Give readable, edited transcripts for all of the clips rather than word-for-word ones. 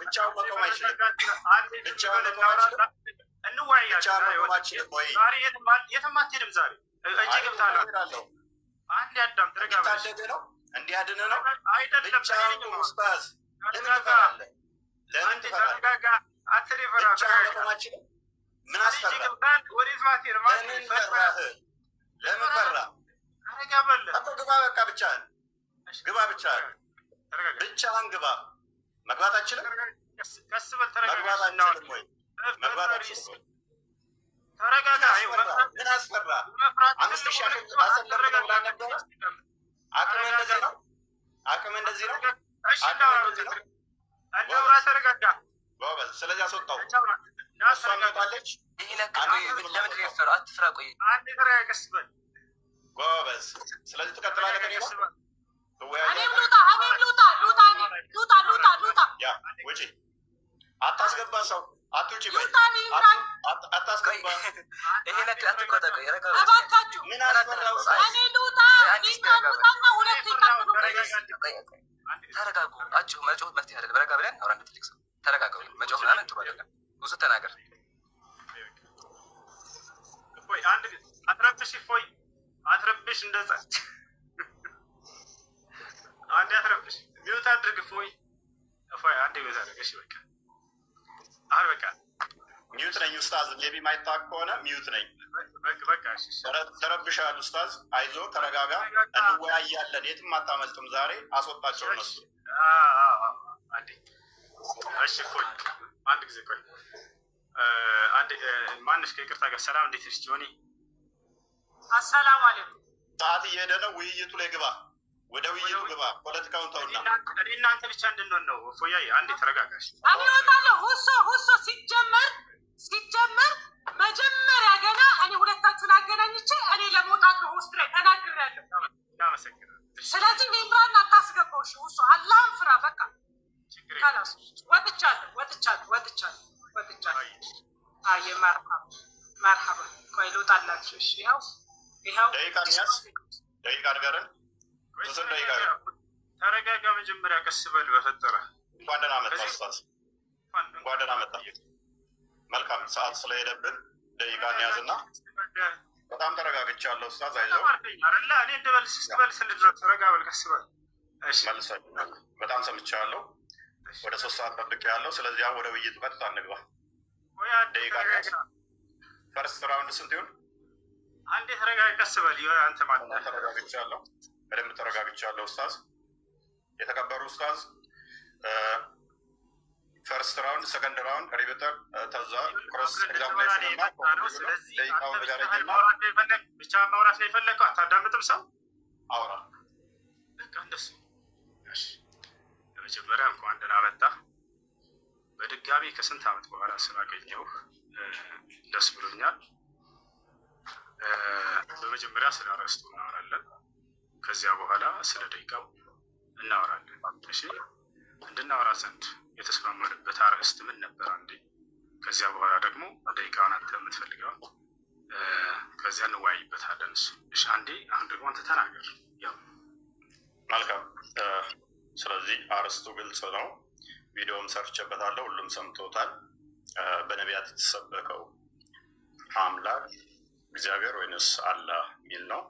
ብቻውን መቆም አይችልም። ብቻውን መቆም አይችልም። እንወያያለን። ብቻውን መቆም አይችልም ወይ? ዛሬ የትም አትሄድም። ዛሬ እጅ ገብታለሁ። እሄዳለሁ። አንድ አዳም ተረጋጋ። እንዲታደግ ነው፣ እንዲያድን ነው። አይደለም። ብቻውን ቁም ኡስታዝ። ለምን ትፈራለህ? ለምን ትፈራለህ? ተረጋጋ። አትፈራ። ብቻውን መቆም አይችልም። ምን አስፈራ? ወዴት ማትሄድ? ለምን ፈራህ? ለምን ፈራህ? ረጋ በል። እኮ ግባ፣ በቃ ብቻህን ግባ፣ ብቻህን ተረጋጋ። ብቻህን ግባ። መግባት አችልም። ቀስ በል፣ ተረጋጋ። መግባት አችልም ወይ? መግባት አችልም ወይ? ተረጋጋ። ምን አስፈራ? 5,000 አሰለፍ ነው ብላ ነበረ። አቅም እንደዚህ ነው። አቅም እንደዚህ ነው። አቅም እንደዚህ ነው። እናውራ። ተረጋጋ። ጎበዝ። ስለዚህ አስወጣው። እሷ ትወጣለች። ይሄን ያክል ቆይ፣ ለምንድን ነው የፈራው? አትፍራ። ቆይ። አንዴ ተረጋጋ። ቀስ በል። ጎበዝ። ስለዚህ ትቀጥላለህ ከእኔ ጋር ቀስ በል። ትወያያለህ። እኔም ልውጣ፣ እኔም ልውጣ፣ ልውጣ፣ እኔ ልውጣ፣ ልውጣ፣ ልውጣ። ያ ውጪ። አታስገባ ሰው፣ አትውጪ። በይ። ልውጣ፣ እኔ ይምራኝ። አታስገባ። ይሄን ያክል አትቆጣ። ቆይ፣ ረጋ በል። እባካችሁ። ምን አስፈራ ኡስታዝ? እኔ ልውጣ፣ ይምራን ውጣና ሁለቱ ይቀጥሉ። ቆይ፣ ቆይ፣ ተረጋጉ። አጭሁ መጮህ መፍትሄ አይደለም። ረጋ ብለን አውራ። እንደ ትልቅ ሰው ተረጋጉ። መጮህ ምናምን ጥሩ አይደለም። ብዙ ተናገር። እፎይ፣ አንድ አትረብሽ። እፎይ አትረብሽ። እንደዛ አንዴ አትረብሽ። Mute አድርግ። እፎይ፣ እፎይ፣ አንዴ mute አድርግ። እሺ በቃ አሁን በቃ። Mute ነኝ ኡስታዝ። Maybe ማይታወቅ ከሆነ mute ነኝ። በቃ በቃ። እሺ እሺ። ተረብሻል ኡስታዝ። አይዞ፣ ተረጋጋ። እንወያያለን። የትም አታመልጥም። ዛሬ አስወጣቸው እነሱ። አንዴ እሺ። እፎይ አንድ ጊዜ ቆይ። አንዴ ማንሽ ከይቅርታ ጋር ሰላም፣ እንዴት ነሽ ጆኒ? አሰላሙ አለይኩም። ሰዓት እየሄደ ነው። ውይይቱ ላይ ግባ። ወደ ውይይቱ ግባ። ፖለቲካውን ተውና። እኔ እናንተ ብቻ እንድንሆን ነው። እፎያዬ አንዴ ተረጋጋሽ። እኔ እወጣለሁ። ሁሶ ሁሶ፣ ሲጀመር መጀመሪያ ገና እኔ ሁለታችሁን አገናኝቼ እኔ ለመውጣት ነው ውስጥ ላይ ተናግሬያለሁ። እናመሰግናለን። ስለዚህ ኢምራን አታስገባው። እሺ ሁሶ፣ አላህን ፍራ። በቃ። ችግር የለም። خلاص ወጥቻለሁ፣ ወጥቻለሁ፣ ወጥቻለሁ፣ ወጥቻለሁ። አየ መርሐባ መርሐባ። ቆይ ልውጣላችሁ። እሺ ይኸው ይኸው። ደቂቃ እንያዝ። ደቂቃ ንገረን። ስንት ደቂቃ ይሆን? ተረጋጋ። መጀመሪያ ቀስ በል በፈጠረ። እንኳን ደህና መጣ ኡስታዝ። እንኳን ደህና መጣ። መልካም፣ ሰዓት ስለሄደብን ደቂቃ እንያዝና በጣም ተረጋግቻለሁ ኡስታዝ፣ አይዞህ። አይደለ እኔ እንድበልስ እስክበልስ እንድድረስ ረጋ በል፣ ቀስ በል። እሺ። መልሰናል። በጣም ሰምቻለሁ። ወደ 3 ሰዓት ጠብቄያለሁ። ስለዚህ አሁን ወደ ውይይቱ ቀጥታ እንግባ። ቆይ አንዴ ደቂቃ ተረጋጋ። First round ስንት ይሁን? አንዴ ተረጋጋ፣ ቀስ በል አንተ ማለት በጣም ተረጋግቻለሁ። በደንብ ተረጋግቻለሁ ኡስታዝ። የተከበሩ ኡስታዝ፣ first round፣ second round፣ rebuttal፣ ተዛ cross examination እና ስለዚህ ደቂቃውን ንገረኝና ብቻ ማውራት ነው የፈለግከው? አታዳምጥም ሰው? አውራ። በቃ እንደሱ። እሺ፣ በመጀመሪያ እንኳን ደህና መጣ። በድጋሚ ከስንት ዓመት በኋላ ስላገኘው ደስ ብሎኛል። በመጀመሪያ ስለ አርዕስቱ እናወራለን። ከዚያ በኋላ ስለ ደቂቃው እናወራለን። እሺ፣ እንድናወራ ዘንድ የተስማማንበት አርዕስት ምን ነበር? አንዴ ከዚያ በኋላ ደግሞ ደቂቃውን አንተ የምትፈልገው ከዚያ እንወያይበታለን። እሱ እሺ፣ አንዴ አሁን ደግሞ አንተ ተናገር። ያው መልካም። ስለዚህ አርዕስቱ ግልጽ ነው። ቪዲዮም ሰርቼበታለሁ፣ ሁሉም ሰምቶታል። በነቢያት የተሰበከው አምላክ እግዚአብሔር ወይንስ አላህ የሚል ነው።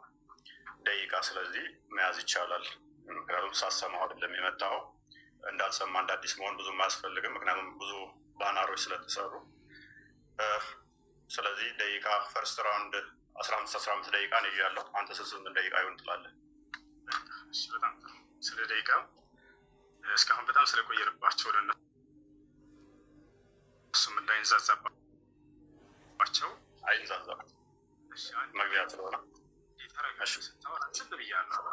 ደቂቃ ስለዚህ መያዝ ይቻላል። ምክንያቱም ሳሰማው አይደለም የመጣው፣ እንዳልሰማ እንደ አዲስ መሆን ብዙም አያስፈልግም። ምክንያቱም ብዙ ባናሮች ስለተሰሩ። ስለዚህ ደቂቃ first round 15 15 ደቂቃ ነው ይዣለሁ። አንተ ስንት ደቂቃ ይሁን ትላለህ? እሺ፣ በጣም ጥሩ። ስለ ደቂቃው እስካሁን በጣም ስለቆየንባቸው ለእነሱም እንዳይንዛዛባቸው አይንዛዛም፣ እሺ፣ አንዴ መግቢያ ስለሆነ። ተረጋጋ። ስታወራ ዝም ብያለሁ።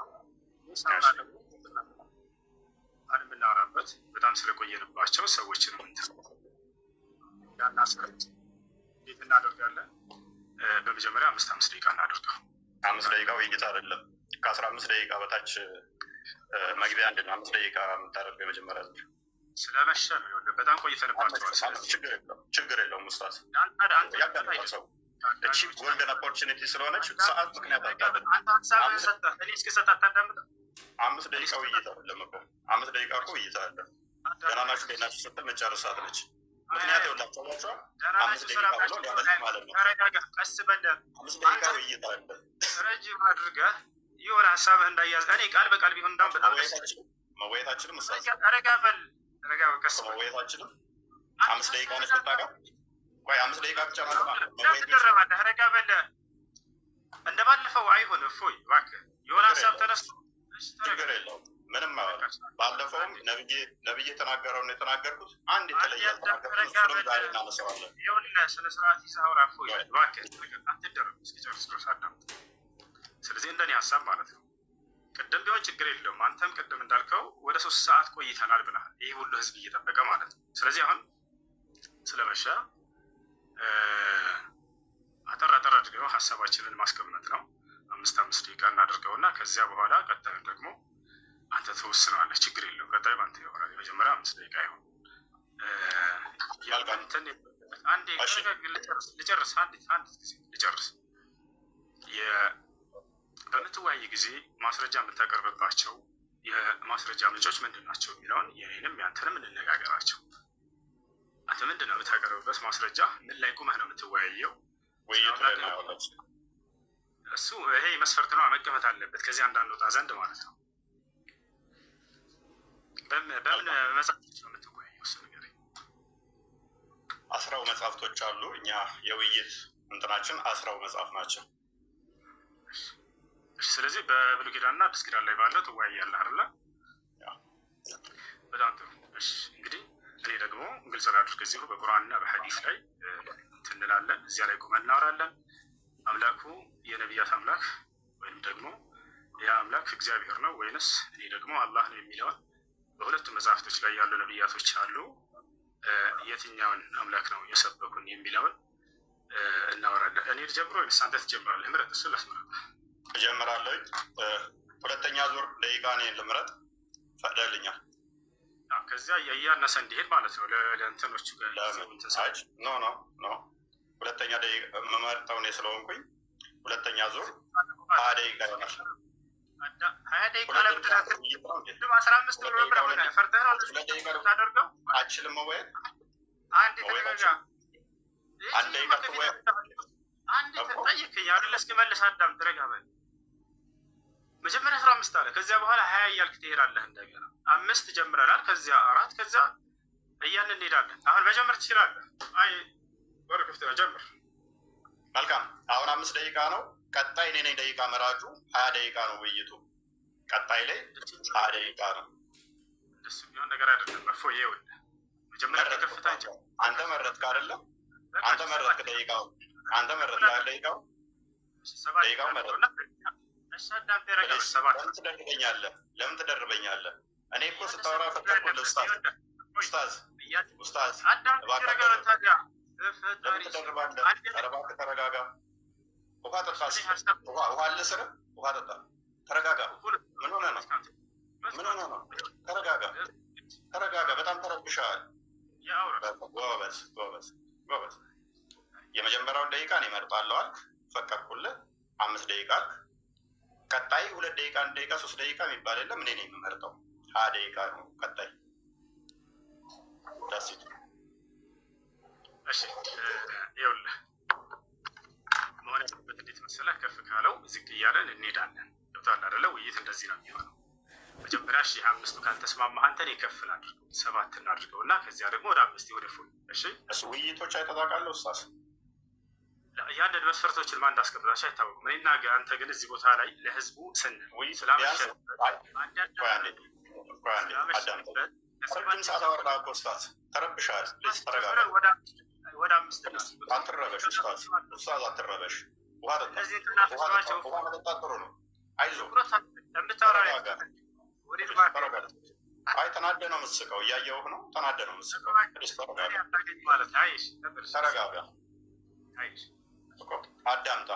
አሁን የምናወራበት በጣም ስለቆየንባቸው ሰዎችንም እንትን እንዳናስቀምጥ እንዴት እናደርጋለን? በመጀመሪያ አምስት አምስት ደቂቃ እናደርገው። 5 ደቂቃ ውይይት አይደለም። ከ15 ደቂቃ በታች መግቢያ አንድ ነው። 5 ደቂቃ የምታደርገው የመጀመሪያ ዙር። ስለመሸ ነው። ይኸውልህ በጣም ቆይተንባቸዋል። ስለዚህ ችግር የለውም፣ ችግር የለውም ኡስታዝ፣ አንተ ያዳምጣል ሰው። እቺ golden opportunity ስለሆነች ሰዓት ምክንያት አታደርግ። አንተ ሀሳብህን ሰጠህ፣ እኔ እስክሰጥ አታዳምጥም። 5 ደቂቃ ውይይት አይደለም እኮ፣ 5 ደቂቃ እኮ ውይይት አይደለም። ደህና ናችሁ እንዴት ናችሁ ስትል መጨረሳት ነች። ምክንያት ይኸውላችሁ 5 ደቂቃ ብሎ ሊያመልጥ ማለት ነው። ተረጋጋ፣ ቀስ በል። 5 ደቂቃ ውይይት አለ። ረጅም አድርገህ የሆነ ሀሳብህ እንዳያዝ እኔ ቃል በቃል ቢሆን እንዳውም በጣም ደስ መወያየታችንም ኡስታዝ ረጋ በል፣ ረጋ በል፣ ቀስ በል። መወያየታችንም 5 ደቂቃ ነች ብታውቀው። ቆይ 5 ደቂቃ ብቻ ነው ለምን ትደረባለህ? ረጋ በል። እንደባለፈው አይሆን። እፎይ እባክህ የሆነ ሀሳብ ተነስቶ ችግር የለውም ምንም አይሆንም። ባለፈውም ነብዬ የተናገረውን የተናገርኩት አንድ የተለየ አልተናገርኩም። እሱንም ዛሬ እናነሳዋለን። ይኸውልህ ስነ ስርዓት ይዘህ አውራ። እፎይ እባክህ አትደረብ፣ እስኪጨርስ ድረስ አዳምጥ። ስለዚህ እንደኔ ሀሳብ ማለት ነው ቅድም ቢሆን ችግር የለውም። አንተም ቅድም እንዳልከው ወደ 3 ሰዓት ቆይተናል ብለሃል። ይህ ሁሉ ህዝብ እየጠበቀ ማለት ነው። ስለዚህ አሁን ስለመሸ አጠር አጠር አድርገው ሀሳባችንን ማስቀመጥ ነው። 5 5 ደቂቃ እናደርገውና ከዚያ በኋላ ቀጣዩን ደግሞ አንተ ትወስነዋለህ። ችግር የለውም። ቀጣዩ በአንተ ይሆናል። የመጀመሪያ 5 ደቂቃ ይሆን። አንዴ ልጨርስ፣ አንድ ጊዜ ልጨርስ። በምትወያይ ጊዜ ማስረጃ የምታቀርብባቸው የማስረጃ ምንጮች ምንድን ናቸው የሚለውን የኔንም ያንተንም እንነጋገራቸው። አንተ ምንድን ነው የምታቀርብበት ማስረጃ? ምን ላይ ቁመህ ነው የምትወያየው? እሱ ይሄ መስፈርት ነው፣ መቀመጥ አለበት ከዚህ እንዳንወጣ ዘንድ ማለት ነው። በምን መጽሐፍቶች ነው የምትወያየው? እሱ ነገር 10 መጽሐፍቶች አሉ። እኛ የውይይት እንትናችን 10 መጽሐፍ ናቸው። ስለዚህ በብሉይ ኪዳንና አዲስ ኪዳን ላይ ባለው ትወያያለህ አይደለ? በጣም ጥሩ። እሺ እንግዲህ እኔ ደግሞ ግልጽ ላድርግ፣ እዚሁ በቁርአንና በሐዲስ ላይ እንትን እንላለን፣ እዚያ ላይ ቆመን እናወራለን። አምላኩ የነቢያት አምላክ ወይንም ደግሞ ያ አምላክ እግዚአብሔር ነው ወይንስ እኔ ደግሞ አላህ ነው የሚለውን በሁለቱም መጽሐፍቶች ላይ ያሉ ነቢያቶች አሉ፣ የትኛውን አምላክ ነው የሰበኩን የሚለውን እናወራለን። እኔ ልጀምር ወይንስ አንተ ትጀምራለህ? ምረጥ፣ እሱን ላስመረጥ እጀምራለሁ። ሁለተኛ ዙር ደቂቃ እኔን ልምረጥ፣ ፈቅደልኛል? ከዚያ እያነሰ እንዲሄድ ማለት ነው። ለእንትኖቹ no no no፣ ሁለተኛ ደቂቃ የምመርጠው እኔ ስለሆንኩኝ ሁለተኛ ዙር 20 ደቂቃ ይሆናል። 20 ደቂቃ ለምንድን 15 ብሎ ነበር። ፈርተህ ነው ታደርገው? አችልም መወያየት። አንድ ተረጋጋ። አንድ ጠየቅኸኝ አይደለ? እስክመልስ አዳምጥ፣ ረጋ በል። መጀመሪያ 15 አለ፣ ከዚያ በኋላ 20 እያልክ ትሄዳለህ። እንደገና 5 ጀምረናል፣ ከዚያ 4፣ ከዚያ እያልን እንሄዳለን። አሁን መጀመር ትችላለህ። አይ በር ክፍት ነው፣ ጀምር። መልካም። አሁን 5 ደቂቃ ነው። ቀጣይ እኔ ነኝ ደቂቃ መራጩ። 20 ደቂቃ ነው ውይይቱ። ቀጣይ ላይ 20 ደቂቃ ነው። እንደሱ የሚሆን ነገር አይደለም። እፎይ ይኸውልህ፣ መጀመሪያ ከከፍታ አንተ መረጥክ አይደለም? አንተ መረጥክ ደቂቃው አንተ መረጥክ ደቂቃው ደቂቃው መረጥክ። ለምን ትደርበኛለህ? ለምን ትደርበኛለህ? እኔ እኮ ስታወራ ፈቀድኩልህ። ኡስታዝ ኡስታዝ ኡስታዝ እባክህ ለምን ትደርባለህ? ኧረ እባክህ ተረጋጋ። ውሃ ጠጣ። ውሃ አልስርህ። ውሃ ጠጣ። ተረጋጋ። ምን ሆነህ ነው? ምን ሆነህ ነው? ተረጋጋ፣ ተረጋጋ። በጣም ተረብሻል። ጎበዝ ጎበዝ ጎበዝ። የመጀመሪያውን ደቂቃ እኔ እመርጣለሁ አልክ፣ ፈቀድኩልህ። 5 ደቂቃ አልክ። ቀጣይ 2 ደቂቃ፣ 1 ደቂቃ፣ 3 ደቂቃ የሚባል የለም። እኔ ነኝ የምመርጠው። 20 ደቂቃ ነው ቀጣይ። ዳሲት እሺ፣ ይኸውልህ መሆን ያለበት እንዴት መሰለህ? ከፍ ካለው ዝቅ እያለን እንሄዳለን። ገብቶሃል አይደለ? ውይይት እንደዚህ ነው የሚሆነው። መጀመሪያ እሺ፣ 5ቱ ካልተስማማህ አንተ እኔ ከፍ ላድርገው፣ 7 እናድርገው እና ከዚያ ደግሞ ወደ 5 ወደ ፎይ። እሺ፣ እሱ ውይይቶች አይተህ ታውቃለህ ኡስታዝ? ያንን መስፈርቶችን ማን እንዳስቀምጣቸው አይታወቅም። እኔና አንተ ግን እዚህ ቦታ ላይ ለህዝቡ ስንል ረጅም ሰዓት አወራህ እኮ ኡስታዝ፣ ተረብሻል። ተረጋጋ። ወደ 5 አትረበሽ ኡስታዝ፣ ኡስታዝ አትረበሽ። ውሃ ጠጣ። ውሃ መጠጣት ጥሩ ነው። አይዞህ፣ ተረጋጋ። አይ ተናደህ ነው የምትስቀው፣ እያየሁህ ነው። ተናደህ ነው የምትስቀው። ተረጋጋ፣ አዳምጣ።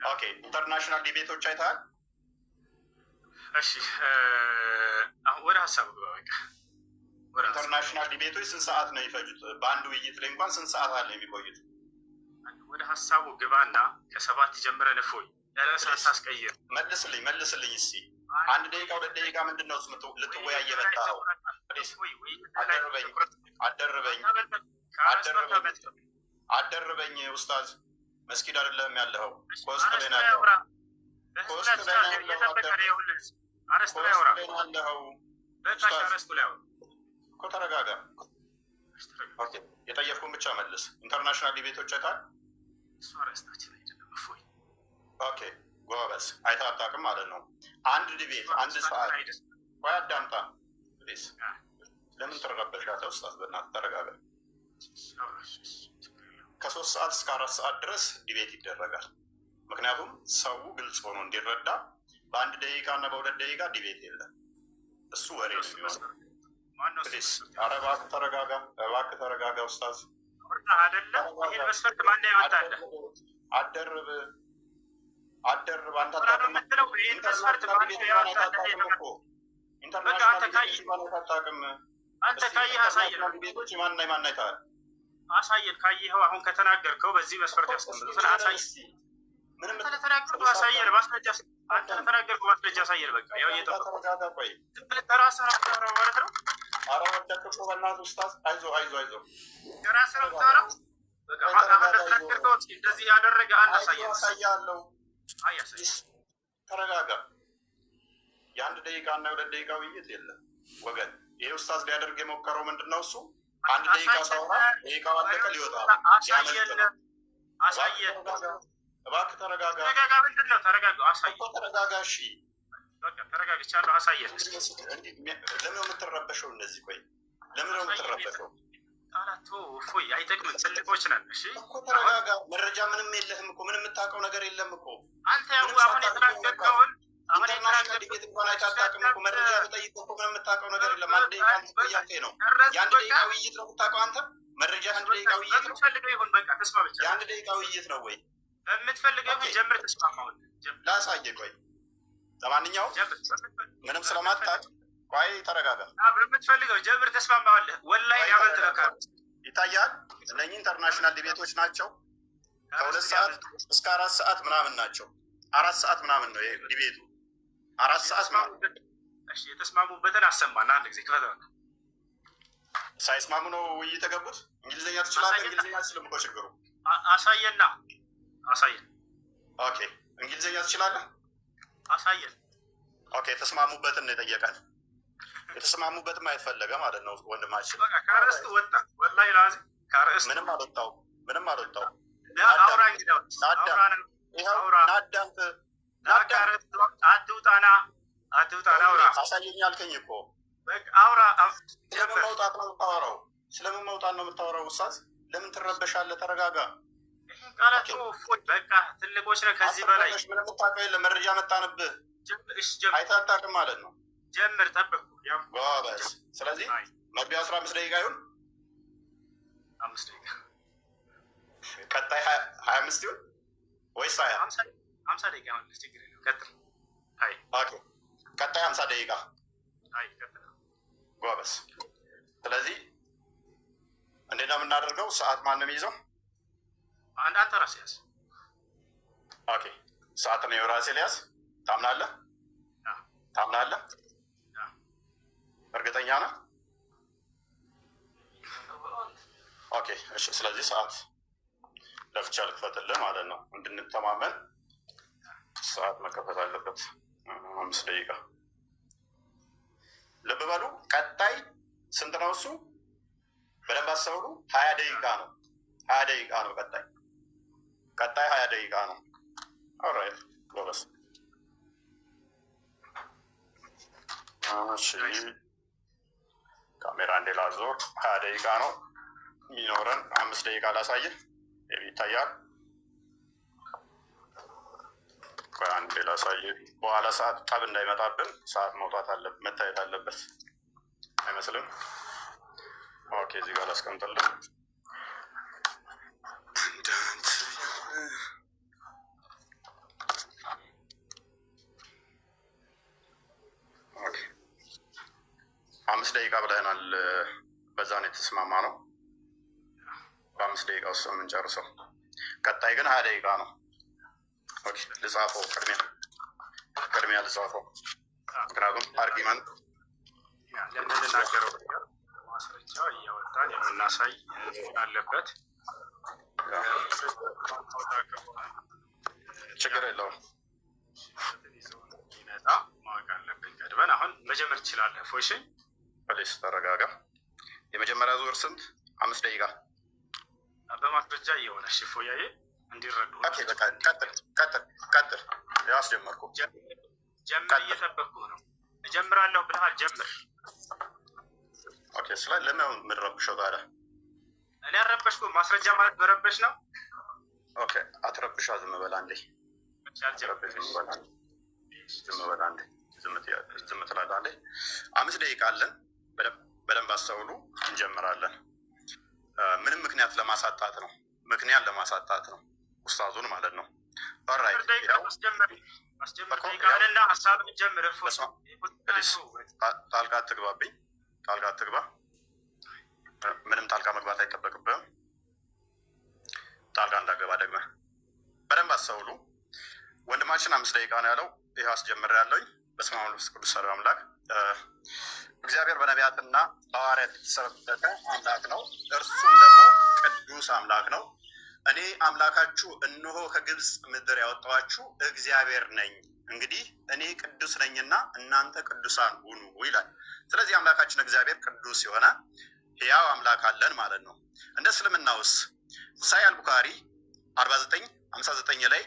Okay፣ international debate ኦች አይተሃል? እሺ፣ አሁን ወደ ሀሳቡ ግባ። በቃ international debate ኦች ስንት ሰዓት ነው የሚፈጁት? በአንድ ውይይት ላይ እንኳን ስንት ሰዓት አለ የሚቆዩት? ወደ ሀሳቡ ግባና ከ7 ጀምረን እፎይ ርዕስ አታስቀይር። መልስልኝ፣ መልስልኝ እስኪ 1 ደቂቃ 2 ደቂቃ ምንድን ነው ልትወያይ የመጣኸው? Please እፎይ ውይይት ላይ አደርበኝ ትኩረት አደርበኝ አታበልጥ፣ ከአርዕስቱ አደርበኝ አታበልጥ። አደርበኝ ኡስታዝ፣ መስጊድ አይደለም ያለኸው፣ እሺ፣ ከውስጥ ላይ አርዕስቱ ነው ላይ ያለኸው። አውራ። በህዝብ ከውስጥ ላይ ላይ ትችላለህ። ነው ያለኸው። እየጠበቀ ነው። አደርበኝ ይኸውልህ ህዝብ አርዕስቱ ላይ ከውስጥ አውራ። ላይ ነው ያለኸው። በቃ እሺ፣ ኡስታዝ አርዕስቱ ላይ አውራ። እኮ ተረጋጋ። እሺ፣ ተረጋጋ። Okay፣ የጠየቅኩህን ብቻ መልስ። International debate ኦች አይተሃል? እሱ አርዕስታችን አይደለም እፎይ። Okay ጎበዝ፣ አይተህ አታውቅም ማለት ነው። አንድ debate እሱ አንድ አርዕስታችን ሰዓት። አይደለም። ቆይ አዳምጣ please። አ፣ ለምን ትረበሻለህ ኡስታዝ? በእናትህ ተረጋጋ። አውራ። እሺ፣ እሺ፣ ችግር የለውም። ከ3 ሰዓት እስከ 4 ሰዓት ድረስ debate ይደረጋል። ምክንያቱም ሰው ግልጽ ሆኖ እንዲረዳ በአንድ ደቂቃ እና በ2 ደቂቃ debate የለም። እሱ ወሬ ማነው ነው እሱ የሚሆነው። መስፈርት? ማነው እሱ Please፣ መስፈርት ኧረ ያወጣው? እባክህ ተረጋጋ፣ እባክህ ተረጋጋ ኡስታዝ አውራ አይደለ? ይሄን ተረጋጋ። መስፈርት ማነው ያወጣልህ? አደርብ አደርብ አንተ አውራ ነው አታውቅም። የምትለው? ይሄን መስፈርት International ማነው debate እንኳን ያወጣልህ? አይታጣቅም እኮ በቃ International አንተ debate ኦች ካየህ እንኳን አይታጣቅም። አንተ እስቲ ካየህ አሳየን፣ International debate ኦች የማንና የማን አይተሃል አሳየን። ካየኸው አሁን ከተናገርከው በዚህ እኮ? መስፈርት እስቲ ያስቀምጡትን ንገረን አሳየን። እስቲ ምንም አንተ ለተናገርከው please አሳየን፣ አዳምጥ፣ ማስረጃ። አንተ አዳምጥ፣ ለተናገርከው ማስረጃ አሳየን። በቃ ያው ተረጋጋ፣ እየጠበቅኩ ተረጋጋ። ቆይ ዝም ብለህ ከራስህ ነው የምታወራው ማለት ነው። ኧረ ወደቅክ እኮ በእናትህ ኡስታዝ። አይዞ አይዞ አይዞ፣ ከራስህ ነው ተረጋጋ። የምታወራው። በቃ ቆይ አሁን ተረጋጋ፣ አይዞ ለተናገርከው እስኪ እንደዚህ ያደረገ አንድ አይዞ፣ አሳየን። አሳያለሁ። አይ አሳየን። Please ተረጋጋ። የአንድ ደቂቃ እና የ2 ደቂቃ ውይይት የለም ወገን። ይሄ ኡስታዝ ሊያደርግ የሞከረው ምንድን ነው? እሱ አንድ ደቂቃ አሳየን፣ ሳውራ ደቂቃው አለቀ፣ ሊወጣ ነው፣ ሊያመልጥ አሳየን፣ ነው። እባክህ አሳየን። ተረጋጋ፣ እባክህ ተረጋጋ ተረጋጋ። ምንድን ነው ተረጋጋ? እኮ አሳየን። ተረጋጋ። እሺ በቃ ተረጋግቻለሁ። አሳየን እስኪ ለምን ነው የምትረበሸው? እንደዚህ ቆይ፣ ለምን ነው አሳየን። የምትረበሸው? ቃላት እፎይ አይጠቅምም። ትልቆች ነን። እሺ እኮ አሁን ተረጋጋ። መረጃ ምንም የለህም እኮ ምንም የምታውቀው ነገር የለም እኮ። አንተ ያው ምንም አሁን ሳታውቅ እኮ መጣህ። የተናገርከውን አሁን International የተናገርከው Debate እንኳን አይተህ አታውቅም እኮ። መረጃ ብጠይቅህ እኮ ምንም የምታውቀው ነገር የለም። አንድ ደቂቃ እንትን እኮ እያልከኝ ነው። ጨረስክ። የአንድ በቃ ደቂቃ ውይይት ነው የምታውቀው አንተ? መረጃ የአንድ ደቂቃ ውይይት ነው? በምትፈልገው ይሁን። በቃ ተስማምቻለሁ። የአንድ ደቂቃ ውይይት ነው ወይ? በምትፈልገው Okay ይሁን። ጀምር። ተስማማሁን። ጀምር፣ ላሳየህ። ቆይ ለማንኛውም ጀምር። ምንም ስለማታውቅ ቆይ ተረጋጋ። በምትፈልገው ጀምር። ተስማማሁልህ። ወላሂ ቆይ ሊያመልጥ ነው ተረጋጋ። ከአርዕስቱ ይታያል። እነኚህ international debate ኦች ናቸው። ከሁለት ከአርዕስቱ ሰዓት ሊያመልጥ ነው። እስከ 4 ሰዓት ምናምን ናቸው። 4 ሰዓት ምናምን ነው ይሄ debate ኡ። 4 ሰዓት ምናምን የተስማሙበት እሺ፣ የተስማሙበትን አሰማና አንድ ጊዜ ክፈተው። ሳይስማሙ ነው ውይይት የገቡት። እንግሊዝኛ ትችላለህ? አሳየና እንግሊዝኛ አትችልም እኮ ችግሩ። አሳየና አሳየን፣ Okay እንግሊዝኛ ትችላለህ? አሳየን። Okay የተስማሙበትን ነው የጠየቀን። የተስማሙበትን ማየት ፈለገ ማለት ነው ወንድማችን። በቃ ከአርዕስቱ ወጣ። ወላሂ ላዚ ከአርዕስቱ ምንም አልወጣውም፣ ምንም አልወጣውም። አውራ። ናዳምጥ፣ እንግዲህ አውራ ናዳምጥ፣ ይኸው አውራ ናዳምጥ፣ ና ናዳምጥ። ከአርዕስቱ አትውጣና፣ አትውጣና አውራ። አሳየኝ አልከኝ እኮ። በቃ አውራ። ስለምን ጀምር። መውጣት ነው የምታወራው? ስለምን መውጣት ነው የምታወራው? ኡስታዝ ለምን ትረበሻለህ? ተረጋጋ። ይህን ቃላት Okay እፎይ በቃ ትልቆች ነን። ከዚህ በላይ አትረበሽ። ምንም የምታውቀው የለም። መረጃ መጣንብህ፣ ጀምር። እሺ ጀምር፣ አይተህ አታውቅም ማለት ነው። ጀምር። ጠበቅኩ። ያው ጎበዝ። ጀምር። ስለዚህ አይ መግቢያው 15 ደቂቃ ይሁን፣ 5 ደቂቃ ቀጣይ 25 ይሁን ወይስ 20? 50 ደቂቃ አሁን ችግር የለውም። ቀጥል። አይ Okay ቀጣይ 50 ደቂቃ። አይ ቀጥል። ጎበዝ። ስለዚህ እንዴት ነው የምናደርገው? ሰዓት ማንም ይዘው? አንተ ራስህ ያዝ። Okay ሰዓት ነው የራሴ ሊያዝ። ታምናለህ? አዎ፣ ታምናለህ? አዎ። እርግጠኛ ነህ? Okay እሺ። ስለዚህ ሰዓት ለብቻ ልክፈትልህ ማለት ነው፣ እንድንተማመን ሰዓት መከፈት አለበት። 5 ደቂቃ ልብ በሉ። ቀጣይ ስንት ነው እሱ? በደንብ አስተውሉ። 20 ደቂቃ ነው። 20 ደቂቃ ነው። ቀጣይ ቀጣይ 20 ደቂቃ ነው። Alright ጎበዝ። እሺ ካሜራ እንዴ ላዞር። 20 ደቂቃ ነው የሚኖረን። 5 ደቂቃ ላሳይህ፣ ይታያል። ቆይ አንዴ ላሳይህ። በኋላ ሰዓት ጠብ እንዳይመጣብን ሰዓት መውጣት አለ መታየት አለበት አይመስልም? Okay እዚህ ጋር ላስቀምጥልህ። Okay 5 ደቂቃ ብለናል። በዛ ነው የተስማማ ነው። በ5 ደቂቃ ውስጥ ነው የምንጨርሰው። ቀጣይ ግን 20 ደቂቃ ነው። Okay ልጻፈው፣ ቅድሚያ ቅድሚያ ልጻፈው፣ ምክንያቱም argument ለምንናገረው ነገር ማስረጃ እያወጣን የምናሳይ አለበት። ችግር የለውም። ይመጣ ማወቅ አለብን ቀድመን። አሁን መጀመር ትችላለህ። ፎሽ Please ተረጋጋ። የመጀመሪያ ዙር ስንት? 5 ደቂቃ። በማስረጃ እየሆነ እሺ፣ ፎያዬ እንዲረዱ። Okay፣ በቃ ቀጥል፣ ቀጥል፣ ቀጥል። ያው አስጀመርኩ። ጀምር፣ እየጠበቅኩ ነው። እጀምራለሁ ብለሃል፣ ጀምር። Okay፣ ስለ ለምን የምንረብሸው ታዲያ? እኔ አልረበሽኩም። ማስረጃ ማለት መረበሽ ነው። Okay፣ አትረብሻ። ዝም በል አንዴ። አትረብሽ፣ ዝም በል አንዴ። ዝም በል አንዴ። ዝም ትላለህ አንዴ። 5 ደቂቃ አለን። በደንብ አስተውሉ። እንጀምራለን። ምንም ምክንያት ለማሳጣት ነው። ምክንያት ለማሳጣት ነው። ኡስታዙን ማለት ነው። Alright፣ አስጀምር ደቂቃህንና ሀሳብን ጀምር። Please ጣልቃ አትግባብኝ። ጣልቃ አትግባ። ምንም ጣልቃ መግባት አይጠበቅብህም። ጣልቃ እንዳገባ ደግመህ በደንብ አስተውሉ። ወንድማችን 5 ደቂቃ ነው ያለው። ይህ አስጀምር ያለውኝ። በስመ አብ ወመንፈስ ቅዱስ አሐዱ አምላክ። እግዚአብሔር በነቢያትና በሐዋርያት የተሰበከ አምላክ ነው። እርሱም ደግሞ ቅዱስ አምላክ ነው። እኔ አምላካችሁ እነሆ ከግብፅ ምድር ያወጣኋችሁ እግዚአብሔር ነኝ። እንግዲህ እኔ ቅዱስ ነኝና እናንተ ቅዱሳን ሁኑ ይላል። ስለዚህ አምላካችን እግዚአብሔር ቅዱስ የሆነ ሕያው አምላክ አለን ማለት ነው። እንደ እስልምናውስ ሳሂህ አልቡካሪ 4959 ላይ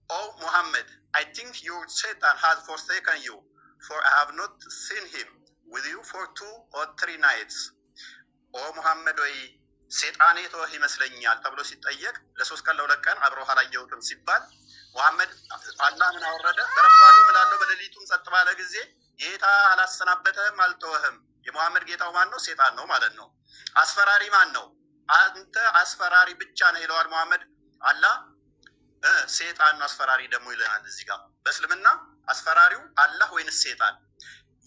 "O Muhammad, I think your Satan has forsaken you, for I have not seen him with you for 2 or 3 nights።" ኦ ሙሐመድ ወይ ሴጣን የተወህ ይመስለኛል ተብሎ ሲጠየቅ ለ3 ቀን ለ2 ቀን አብረው አላየሁትም ሲባል ሙሐመድ አላህ ምን አወረደ? በረፋዱ እምላለሁ በሌሊቱም ጸጥ ባለ ጊዜ ጌታ አላሰናበተህም አልተወህም። የሙሐመድ ጌታው ማን ነው? ሴጣን ነው ማለት ነው። አስፈራሪ ማን ነው? አንተ አስፈራሪ ብቻ ነህ ይለዋል ሙሐመድ። አላህ ሴጣን ነው አስፈራሪ ደግሞ ይለናል እዚህ ጋር። በእስልምና አስፈራሪው አላህ ወይንስ ሴጣን?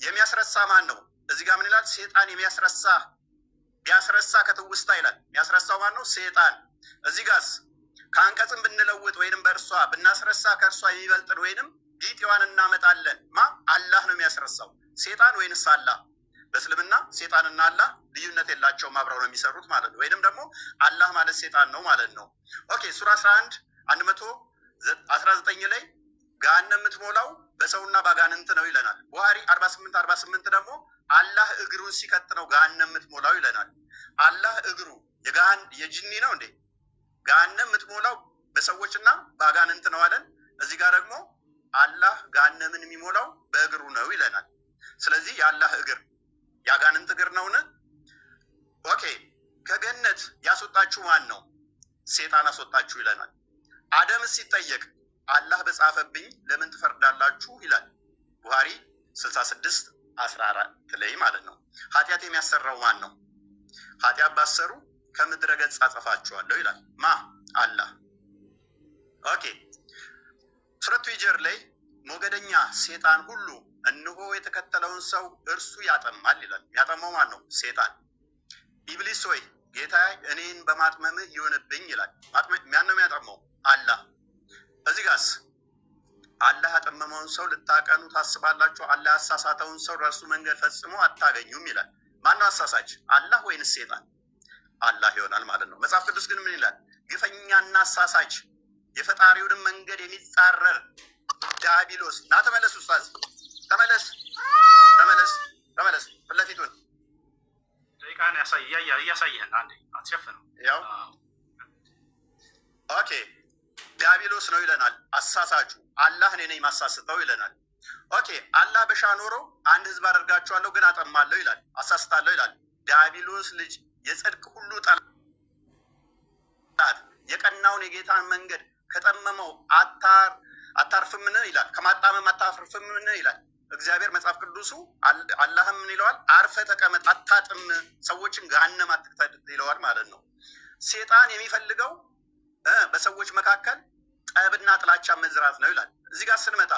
የሚያስረሳ ማን ነው? እዚህ ጋር ምን ይላል? ሴጣን የሚያስረሳ ቢያስረሳ ከትውስታ ይላል። የሚያስረሳው ማን ነው? ሴጣን። እዚህ ጋርስ ከአንቀጽም ብንለውጥ ወይንም በእርሷ ብናስረሳ ከእርሷ የሚበልጥን ወይንም ቢጤዋን እናመጣለን። ማ አላህ ነው የሚያስረሳው? ሴጣን ወይንስ አላህ? በእስልምና ሴጣንና አላህ ልዩነት የላቸውም፣ አብረው ነው የሚሰሩት ማለት ነው። ወይንም ደግሞ አላህ ማለት ሴጣን ነው ማለት ነው። Okay፣ ሱራ 11 119 ላይ ገሃነም የምትሞላው በሰውና ባጋንንት ነው ይለናል። ቡሃሪ 48 48 ደግሞ አላህ እግሩን ሲከት ነው ገሃነም የምትሞላው ይለናል። አላህ እግሩ የገሃን የጅኒ ነው እንዴ? ገሃነም የምትሞላው በሰዎችና በአጋንንት ነው አለን። እዚህ ጋር ደግሞ አላህ ገሃነምን የሚሞላው በእግሩ ነው ይለናል። ስለዚህ የአላህ እግር የአጋንንት እግር ነውን? Okay፣ ከገነት ያስወጣችሁ ማን ነው? ሴጣን አስወጣችሁ ይለናል። አደም ሲጠየቅ አላህ በጻፈብኝ ለምን ትፈርዳላችሁ ይላል። ቡሃሪ 66 14 ላይ ማለት ነው። ኃጢአት የሚያሰራው ማን ነው? ኃጢአት ባሰሩ ከምድረ ገጽ አጠፋችኋለሁ ይላል። ማ? አላህ። Okay፣ ሱረቱ ሂጅር ላይ ሞገደኛ ሴጣን ሁሉ እነሆ የተከተለውን ሰው እርሱ ያጠማል ይላል። የሚያጠማው ማን ነው? ሴጣን። ኢብሊስ ሆይ ጌታ እኔን በማጥመምህ ይሁንብኝ ይላል። ማን ነው የሚያጠመው? አላህ። እዚህ ጋስ አላህ ያጠመመውን ሰው ልታቀኑ ታስባላችሁ? አላህ ያሳሳተውን ሰው ለእርሱ መንገድ ፈጽሞ አታገኙም ይላል። ማነው አሳሳች? አላህ ወይንስ ሴጣን? አላህ ይሆናል ማለት ነው። መጽሐፍ ቅዱስ ግን ምን ይላል? ግፈኛና አሳሳች የፈጣሪውንም መንገድ የሚጻረር ዲያብሎስ። ና ተመለስ፣ ኡስታዝ ተመለስ፣ ተመለስ፣ ተመለስ። ፊት ለፊቱን ደቂቃን እያሳየህን አንዴ አትሸፍነው። ያው okay፣ ዲያብሎስ ነው ይለናል። አሳሳቹ አላህ እኔ ነኝ ማሳስተው ይለናል። Okay፣ አላህ በሻ ኖሮ አንድ ህዝብ አደርጋቸዋለሁ ግን አጠማለሁ ይላል፣ አሳስታለሁ ይላል። ዲያብሎስ ልጅ የጽድቅ ሁሉ ጠላት የቀናውን የጌታን መንገድ ከጠመመው አታርፍምን ይላል። ከማጣመም አታርፍምን ይላል። እግዚአብሔር መጽሐፍ ቅዱሱ አላህም ምን ይለዋል? አርፈህ ተቀመጥ፣ አታጥም፣ ሰዎችን ገሃነም አትክተት ይለዋል ማለት ነው። ሴጣን የሚፈልገው በሰዎች መካከል ጠብና ጥላቻ መዝራት ነው ይላል። እዚህ ጋር ስንመጣ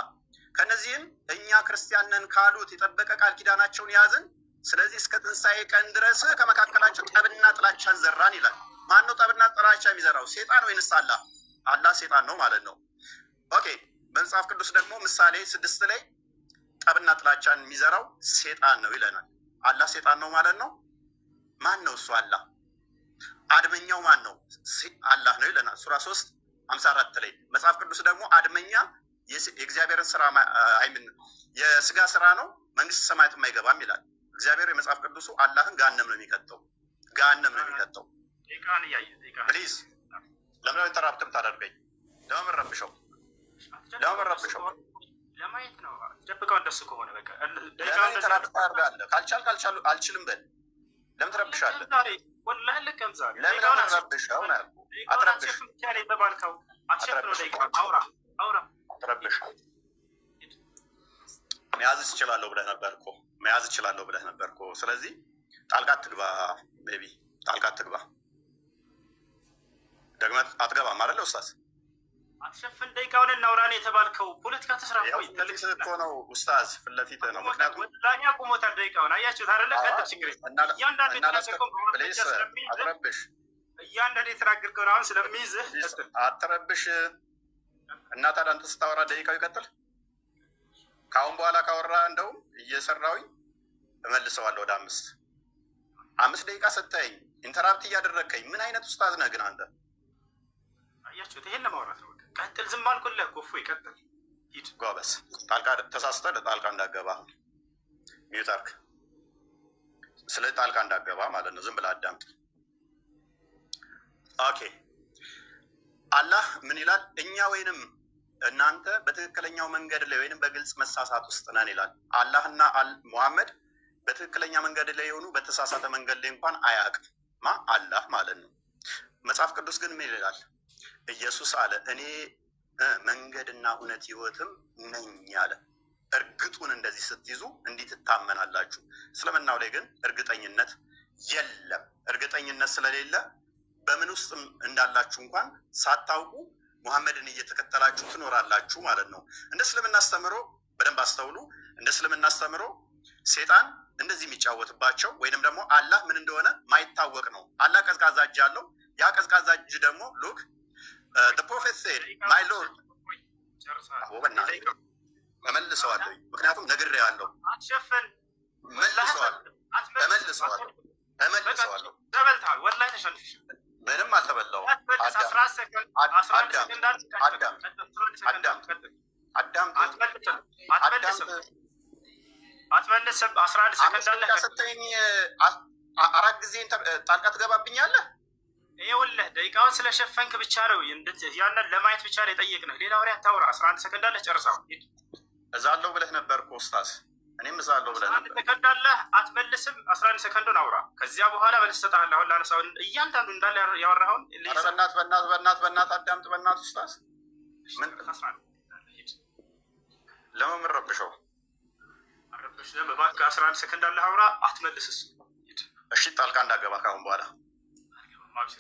ከነዚህም እኛ ክርስቲያን ነን ካሉት የጠበቀ ቃል ኪዳናቸውን ያዝን፣ ስለዚህ እስከ ትንሣኤ ቀን ድረስ ከመካከላቸው ጠብና ጥላቻን ዘራን ይላል። ማን ነው ጠብና ጥላቻ የሚዘራው? ሴጣን ወይንስ አላህ? አላህ ሴጣን ነው ማለት ነው። Okay፣ በመጽሐፍ ቅዱስ ደግሞ ምሳሌ 6 ላይ ጠብና ጥላቻን የሚዘራው ሴጣን ነው ይለናል። አላህ ሴጣን ነው ማለት ነው። ማን ነው እሱ? አላህ አድመኛው ማን ነው? አላህ ነው ይለናል ሱራ 3:54 ላይ። መጽሐፍ ቅዱስ ደግሞ አድመኛ የእግዚአብሔርን ስራ አይምን የስጋ ስራ ነው፣ መንግስተ ሰማያትም አይገባም ይላል። እግዚአብሔር የመጽሐፍ ቅዱሱ አላህን ገሃነም ነው የሚከተው፣ ገሃነም ነው የሚከተው። Please ለምን interrupt ታደርገኝ? ለምን ረብሸው? ለምን ረብሸው? ለማየት ነው። ደብቀው እንደሱ ከሆነ በቃ ለምን interrupt ታደርጋለህ? ካልቻልክ አልችልም በል። ለምን ትረብሻለህ? ወላሂ ልከም ዛሬ ለምን ረብሸው ነው ያልኩህ። አትረብሽ፣ አትረብሽ። መያዝ እችላለሁ ብለህ ነበር እኮ፣ መያዝ እችላለሁ ብለህ ነበር እኮ። ስለዚህ ጣልቃ አትግባ baby፣ ጣልቃ አትግባ። ደግመህ አትገባም አይደለ ኡስታዝ? አትሸፍን፣ ደቂቃውን እናውራ ነው የተባልከው። ፖለቲካ ተስራ ፊት ለፊት እኮ ነው ኡስታዝ፣ ፊት ለፊት ነው። ምክንያቱም ወላሂ አቁሞታል ደቂቃውን። አያችሁት አይደለ? ቀጥል፣ ችግር እያንዳንዱ አትረብሽ፣ እያንዳንዱ የተናገርከውን አሁን ስለሚይዝህ አትረብሽ። እና ታዲያ አንተ ስታወራ ደቂቃው ይቀጥል። ከአሁን በኋላ ካወራ እንደውም እየሰራሁኝ እመልሰዋለሁ ወደ 5 ደቂቃ ሰታኝ interrupt እያደረግከኝ ምን አይነት ኡስታዝ ነህ ግን አንተ? አያችሁት? ይሄን ለማውራት ነው። ቀጥል። ዝም አልኩልህ እኮ እፎይ፣ ቀጥል፣ ሂድ። ጎበዝ። ጣልቃ ተሳስተህ ጣልቃ እንዳገባ mute አድርግ። ስለ ጣልቃ እንዳገባ ማለት ነው። ዝም ብለህ አዳምጥ። Okay። አላህ ምን ይላል? እኛ ወይንም እናንተ በትክክለኛው መንገድ ላይ ወይንም በግልጽ መሳሳት ውስጥ ነን ይላል። አላህና ሙሐመድ በትክክለኛ መንገድ ላይ የሆኑ በተሳሳተ መንገድ ላይ እንኳን አያውቅም። ማ አላህ ማለት ነው። መጽሐፍ ቅዱስ ግን ምን ይላል? ኢየሱስ አለ እኔ መንገድና እውነት ሕይወትም ነኝ አለ። እርግጡን እንደዚህ ስትይዙ እንዲህ ትታመናላችሁ። እስልምናው ላይ ግን እርግጠኝነት የለም። እርግጠኝነት ስለሌለ በምን ውስጥ እንዳላችሁ እንኳን ሳታውቁ ሙሐመድን እየተከተላችሁ ትኖራላችሁ ማለት ነው። እንደ እስልምና አስተምሮ በደንብ አስተውሉ። እንደ እስልምና አስተምሮ ሴጣን እንደዚህ የሚጫወትባቸው ወይንም ደግሞ አላህ ምን እንደሆነ ማይታወቅ ነው። አላህ ቀዝቃዛ እጅ አለው። ያ ቀዝቃዛ እጅ ደግሞ look, the prophet said, my Lord። እመልሰዋለሁ፣ ምክንያቱም ነግሬሃለሁ። መልሰዋለሁ፣ እመልሰዋለሁ፣ እመልሰዋለሁ። ምንም አልተበላውም። አዳምጥ፣ አትመልስም። 11 ሰከንድ አለ። ስትለኝ 4 ጊዜ ጣልቃ ትገባብኛለህ። ይኸውልህ ደቂቃውን ስለሸፈንክ ብቻ ነው ያንን ለማየት ብቻ ነው የጠየቅንህ። ሌላ ወሬ አታውራ። 11 ሰከንድ አለህ፣ ጨርሰው። እዛለሁ ብለህ ነበር እኮ ኡስታዝ። እኔም እዛለሁ ብለህ ነበር። 11 ሰከንድ አለህ፣ አትመልስም። 11 ሰከንዱን አውራ። ከዚያ በኋላ መልስ እሰጥሃለሁ። አሁን ላነሳው እያንዳንዱ እንዳለ ያወራኸውን። ኧረ በእናትህ በእናትህ በእናትህ በእናትህ አዳምጥ። በእናትህ ኡስታዝ ምን ለምን ረብሸው? እባክህ 11 ሰከንድ አለህ፣ አውራ። አትመልስ። እሱ እሺ፣ ጣልቃ እንዳገባ ካሁን በኋላ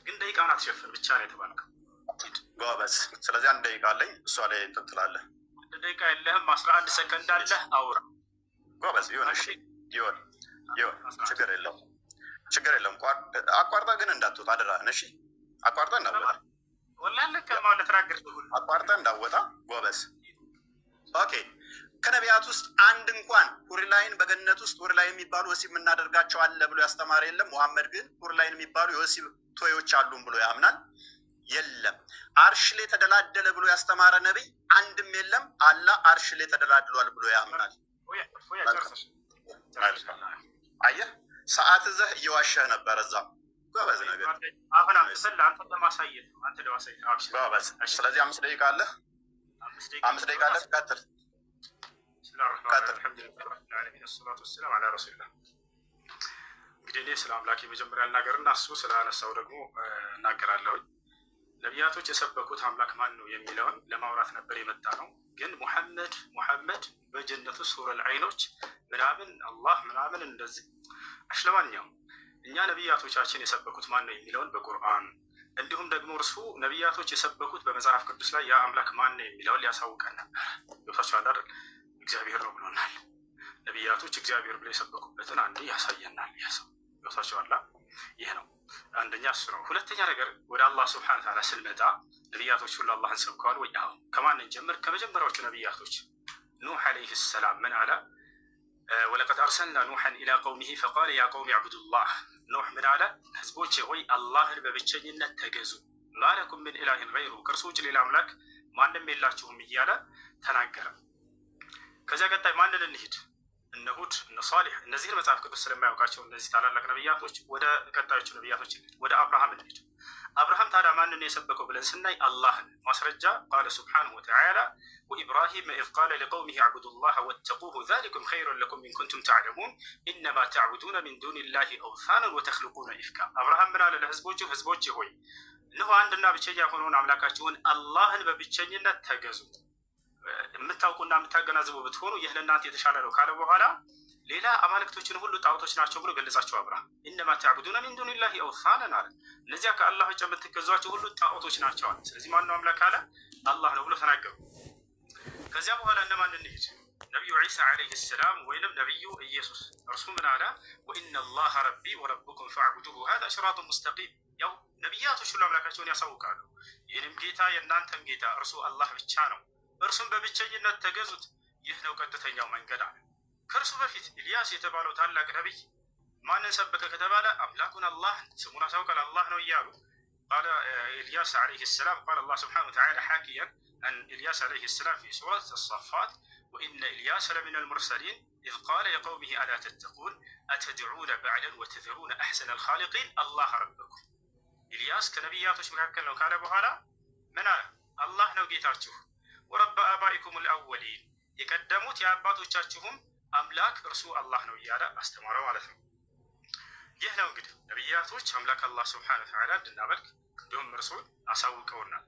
ግን ደቂቃውን አትሸፍን ብቻ ነው የተባልከው። ጎበዝ። ስለዚህ 1 ደቂቃ አለኝ፣ እሷ ላይ እንትን ትላለህ። 1 ደቂቃ የለህም፣ 11 ሰከንድ አለህ፣ አውራ። ጎበዝ። ይሁን፣ እሺ፣ ይሁን፣ ይሁን። ችግር የለውም፣ ችግር የለውም። አቋርጠህ ግን እንዳትወጣ አደራህን። እሺ፣ አቋርጠህ እንዳትወጣ፣ አቋርጠህ እንዳትወጣ። ጎበዝ። Okay። ከነቢያት ውስጥ አንድ እንኳን ሁርላይን በገነት ውስጥ ሁርላይን የሚባሉ ወሲብ የምናደርጋቸው አለ ብሎ ያስተማረ የለም። ሙሐመድ ግን ሁርላይን የሚባሉ የወሲብ toy ኦች አሉን ብሎ ያምናል። የለም። አርሽ ላይ ተደላደለ ብሎ ያስተማረ ነቢይ አንድም የለም። አላህ አርሽ ላይ ተደላድሏል ብሎ ያምናል። አየህ፣ ሰዓት ይዘህ እየዋሸህ ነበር እዛ። ጎበዝ ነገር ጎበዝ። ስለዚህ 5 ደቂቃ አለህ፣ 5 ደቂቃ አለህ። ቀጥል። እንግዲህ እኔ ስለ አምላኬ መጀመሪያ ልናገርና እሱ ስላነሳው ደግሞ እናገራለሁኝ። ነቢያቶች የሰበኩት አምላክ ማን ነው የሚለውን ለማውራት ነበር የመጣ ነው። ግን ሙሐመድ በጀነቱ ሱረል አይኖች ምናምን አላህ ምናምን እንደዚህ እሺ። ለማንኛውም እኛ ነቢያቶቻችን የሰበኩት ማን ነው የሚለውን በቁርአን እንዲሁም ደግሞ እርሱ ነቢያቶች የሰበኩት በመጽሐፍ ቅዱስ ላይ ያ አምላክ ማን ነው የሚለውን ሊያሳውቀን ነበር። ገብታችኋል አይደል? እግዚአብሔር ነው ብሎናል። ነቢያቶች እግዚአብሔር ብለው የሰበኩበትን አንዴ ያሳየናል። ያሰው ገብታችኋል። ይህ ነው አንደኛ እሱ ነው። ሁለተኛ ነገር ወደ አላህ ስብሐነ ወተዓላ ስንመጣ ነቢያቶች ሁሉ አላህን ሰብከዋል ወይ? አዎ። ከማን እንጀምር? ከመጀመሪያዎቹ ነቢያቶች ኑህ ዓለይሂ ሰላም ምን አለ? ولقد أرسلنا نوحا إلى قومه فقال يا قوم اعبدوا الله። ኖሕ ምን አለ? ህዝቦቼ ሆይ አላህን በብቸኝነት ተገዙ፣ ما لكم من إله غيره፣ ከእርሱ ውጭ ሌላ አምላክ ማንም የላችሁም እያለ ተናገረ። ከዚያ ቀጣይ ማንን እንሂድ? እነ ሁድ፣ እነ ሷሊሕ፣ እነዚህን መጽሐፍ ቅዱስ ስለማያውቃቸው እነዚህ ታላላቅ ነቢያቶች፣ ወደ ቀጣዮቹ ነቢያቶች እንሂድ፣ ወደ አብርሃም እንሂድ። አብርሃም ታዲያ ማንን የሰበከው ብለን ስናይ አላህን። ማስረጃ قال سبحانه وتعالى وإبراهيم إذ قال لقومه اعبدوا الله واتقوه ذلكم خير لكم إن كنتم تعلمون إنما تعبدون من دون الله أوثانا وتخلقون إفكا። አብርሃም ምን አለ ለህዝቦቹ? ህዝቦቼ ሆይ፣ እነሆ አንድና ብቸኛ የሆነውን አምላካችሁን አላህን በብቸኝነት ተገዙ፣ የምታውቁና የምታገናዝቡ ብትሆኑ ይህ ለእናንተ የተሻለ ነው ካለ በኋላ ሌላ አማልክቶችን ሁሉ ጣዖቶች ናቸው ብሎ ገለጻቸው። አብርሃም إنما تعبدون من دون الله أوثانا አለ። እነዚያ ከአላህ ውጭ የምትገዟቸው ሁሉ ጣዖቶች ናቸው አለ። ስለዚህ ማነው አምላክ አለ? አላህ ነው ብሎ ተናገሩ። ከዚያ በኋላ እነማን እንሂድ? ነቢዩ ዒሳ عليه السلام ወይንም ነቢዩ ኢየሱስ፣ እርሱ ምን አለ? وإن الله ربي وربكم فاعبدوه هذا صراط مستقيم። ያው ነቢያቶች ሁሉ አምላካቸውን ያሳውቃሉ። ይህንም ጌታ የእናንተም ጌታ እርሱ አላህ ብቻ ነው፣ እርሱም በብቸኝነት ተገዙት፣ ይህ ነው ቀጥተኛው መንገድ አለ። ከእርሱ በፊት ኢልያስ የተባለው ታላቅ ነቢይ ማንን ሰበከ ከተባለ አምላኩን አላህ፣ ስሙን አሳውቃል፣ አላህ ነው እያሉ። قال إلياس عليه السلام، قال الله سبحانه وتعالى حاكيا عن إلياس عليه السلام في سورة الصافات وإن إلياس لمن المرسلين إذ قال لقومه ألا تتقون أتدعون بعلا وتذرون أحسن الخالقين الله ربكم። ኢልያስ ከነቢያቶች መካከል ነው ካለ በኋላ ምን አለ? አላህ ነው ጌታችሁ፣ ورب آبائكم الأولين፣ የቀደሙት የአባቶቻችሁም አምላክ እርሱ አላህ ነው እያለ አስተማረው ማለት ነው። ይህ ነው እንግዲህ ነቢያቶች አምላክ አላህ سبحانه وتعالى እንድናመልክ እንዲሁም እርሱን አሳውቀውናል።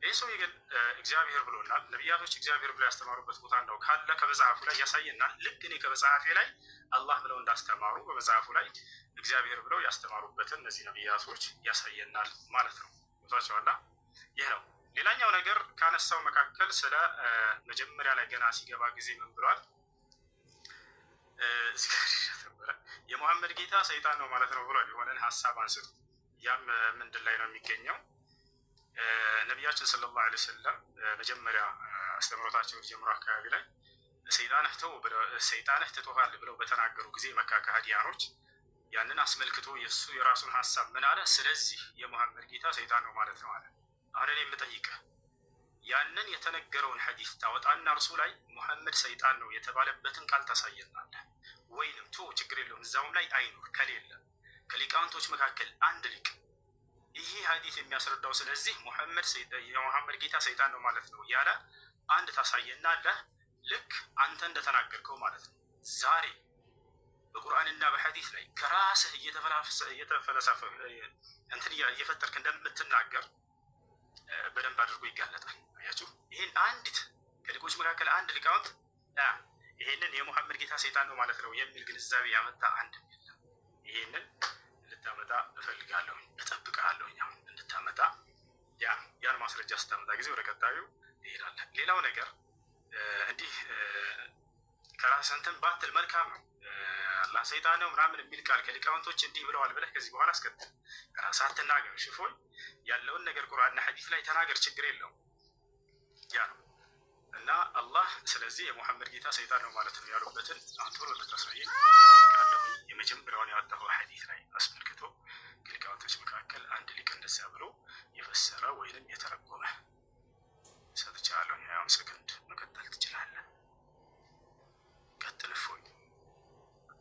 ይህ ሰውዬ ግን እግዚአብሔር ብሎናል። ነቢያቶች እግዚአብሔር ብለው ያስተማሩበት ቦታ እንደው ካለ ከመጽሐፉ ላይ ያሳየናል። ልክ እኔ ከመጽሐፌ ላይ አላህ ብለው እንዳስተማሩ በመጽሐፉ ላይ እግዚአብሔር ብለው ያስተማሩበትን እነዚህ ነቢያቶች ያሳየናል ማለት ነው። ቦታቸዋላ ይህ ነው። ሌላኛው ነገር ካነሳው መካከል ስለ መጀመሪያ ላይ ገና ሲገባ ጊዜ ምን ብሏል? እዚህ ጋር ነበረ፣ የሙሐመድ ጌታ ሰይጣን ነው ማለት ነው ብሏል። የሆነን ሀሳብ አንስቶ፣ ያም ምንድን ላይ ነው የሚገኘው? ነቢያችን صلى الله عليه وسلم መጀመሪያ አስተምህሮታቸውን ጀምሮ አካባቢ ላይ ሰይጣንህ ትቶሃል ብለው በተናገሩ ጊዜ መካ ከሃዲያኖች ያንን አስመልክቶ የእሱ የራሱን ሀሳብ ምን አለ? ስለዚህ የሙሐመድ ጌታ ሰይጣን ነው ማለት ነው አለ። አሁን እኔ የምጠይቅህ ያንን የተነገረውን ሐዲስ ታወጣና እርሱ ላይ ሙሐመድ ሰይጣን ነው የተባለበትን ቃል ታሳየናለህ። ወይንም ቶ ችግር የለውም፣ እዛውም ላይ አይኑር፣ ከሌለ ከሊቃውንቶች መካከል አንድ ሊቅ ይሄ ሐዲስ የሚያስረዳው ስለዚህ ሙሐመድ የሙሐመድ ጌታ ሰይጣን ነው ማለት ነው እያለ አንድ ታሳየናለህ። ልክ አንተ እንደተናገርከው ማለት ነው። ዛሬ በቁርአንና በሐዲስ ላይ ከራስህ እየተፈለሰፈ እንትን እየፈጠርክ እንደምትናገር በደንብ አድርጎ ይጋለጣል። አያችሁ፣ ይህን አንዲት ከሊቆች መካከል አንድ ሊቃውንት ይሄንን የሙሐመድ ጌታ ሰይጣን ነው ማለት ነው የሚል ግንዛቤ ያመጣ አንድ የለም። ይሄንን እንድታመጣ እፈልጋለሁ፣ እጠብቅሃለሁኝ። አሁን እንድታመጣ ያን ማስረጃ ስታመጣ ጊዜ ወደ ቀጣዩ ትሄዳለህ። ሌላው ነገር እንዲህ ከራስህ እንትን ባትል መልካም ነው። አላህ ሰይጣን ነው ምናምን የሚል ቃል ከሊቃውንቶች እንዲህ ብለዋል ብለህ ከዚህ በኋላ አስከትል። ከራስህ አትናገር። ሽፎን ያለውን ነገር ቁርአንና ሐዲስ ላይ ተናገር፣ ችግር የለውም። ያ ነው እና አላህ ስለዚህ የሙሐመድ ጌታ ሰይጣን ነው ማለት ነው ያሉበትን አሁን ቶሎ እንድታሳየኝ እፈልጋለሁ። የመጀመሪያውን ያወጣኸው ሐዲስ ላይ አስመልክቶ ከሊቃውንቶች መካከል አንድ ሊቅ እንደዚያ ብሎ የፈሰረ ወይንም የተረጎመ ሰጥቻለሁ። 20 ሰከንድ መቀጠል ትችላለህ። ቀጥል እፎይ።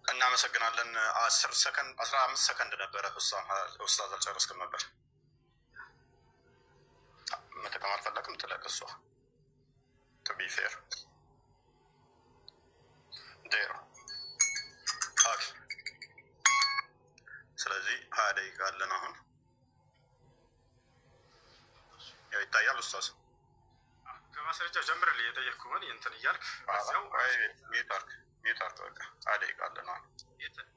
እናመሰግናለን። 10 ሰከንድ፣ 15 ሰከንድ ነበረ። ኡስታዝ አልጨረስክም ነበር። መጠቀም አልፈለግም። ትለቅ እሷ፣ to be fair 0። Okay። ስለዚህ 20 ደቂቃ አለን አሁን። ያው ይታያል ኡስታዝ። ከማስረጃ ጀምርልህ፣ የጠየቅኩህን እንትን እያልክ በዚያው። Mute አድርግ፣ mute አድርግ። በቃ 20 ደቂቃ አለን አሁን።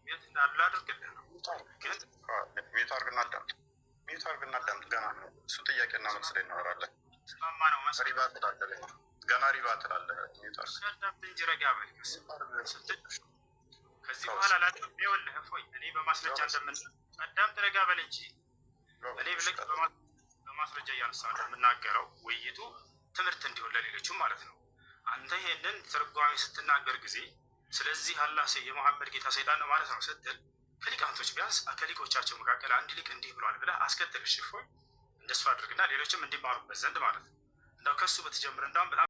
የት እንዳሉ አድርግልህ ነው ግን Mute አድርግና አዳምጥ። Mute አድርግና አዳምጥ። ገና ነው እሱ፣ ጥያቄና መልስ ላይ እናወራለን። ስማማ ነው መሰለኝ። ሪባ ትላለህ ገና፣ ገና ሪባ ትላለህ። Mute አድርግ። አዳምጥ እንጂ ረጋ በል ስትል ከዚህ በኋላ ላዳምጥ። ይኸውልህ እፎይ፣ እኔ በማስረጃ እንደምን አዳምጥ፣ ረጋ በል እንጂ። እኔ ልክ በማስረጃ እያነሳሁ እንደምናገረው ውይይቱ ትምህርት እንዲሆን ለሌሎቹም ማለት ነው። አንተ ይሄንን ትርጓሜ ስትናገር ጊዜ ስለዚህ አላህ የመሐመድ ጌታ ሰይጣን ነው ማለት ነው ስትል ከሊቃውንቶች ቢያንስ ከሊቆቻቸው መካከል አንድ ሊቅ እንዲህ ብሏል ብለህ አስከትል። እሺ እፎይ፣ እንደሱ አድርግና ሌሎችም እንዲማሩበት ዘንድ ማለት ነው። እንደው ከሱ ብትጀምር እንዳውም በጣም